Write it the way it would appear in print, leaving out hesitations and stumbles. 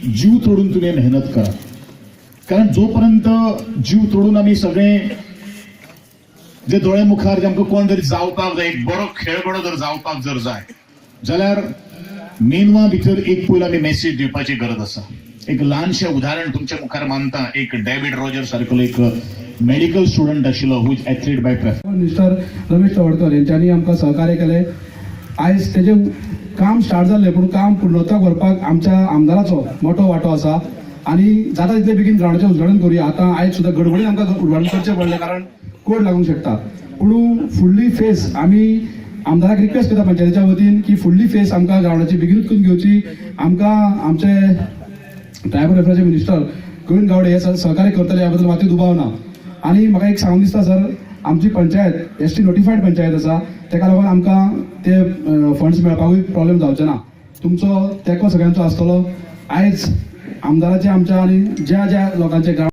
जीव तोडून तुमी मेहनत करा, कारण जोपर्यंत जीव तोडून आमी सगळे जे दोळे मुखार जे आमकां कोण तरी जावपाक जाय, एक बरो खेळगडो जर जावपाक जर जाय जाल्यार मेंदवा भितर एक पयलो आमी मेसेज दिवपाची गरज आसा. एक ल्हानशें उदाहरण तुमच्या मुखार मानता. एक डेव्हिड रॉजर सारको एक मेडिकल स्टुडंट आशिल्लो, who is athlete by prefer. Minister Ramesh Tawadkar यांच्यांनी आमकां सहकार्य केलें. आयज तेजें काम स्टार्ट जाल्लें, पूण काम पूर्णत्वाक व्हरपाक आमच्या आमदाराचो मोठो वांटो आसा आनी जाता तितले बेगीन ग्रावंडाचें उद्घाटन करुया. आतां आयज सुद्दां गडबडीन आमकां उद्घाटन करचें पडलें, कारण कोड लागूंक शकता. पूण फुडली फेज आमी आमदाराक रिक्वेस्ट करता पंचायतीच्या वतीन की फुडली फेज आमकां ग्रावंडाची बेगीनूच करून घेवची. आमकां आमचे ट्रायबल वेलफेअरचे मिनिस्टर गोविंद गावडे हे सहकार्य करतले ह्या बद्दल मातूय दुबाव ना. आनी म्हाका एक सांगून दिसता सर, आमची पंचायत एसटी नोटिफायड पंचायत आसा, तेका लागून आमकां ते फंड्स मेळपाकूय प्रॉब्लेम जावचे ना. तुमचो तेंको सगळ्यांचो आसतलो. आयज आमदाराचे आमच्या आनी ज्या ज्या लोकांचे ग्रावंड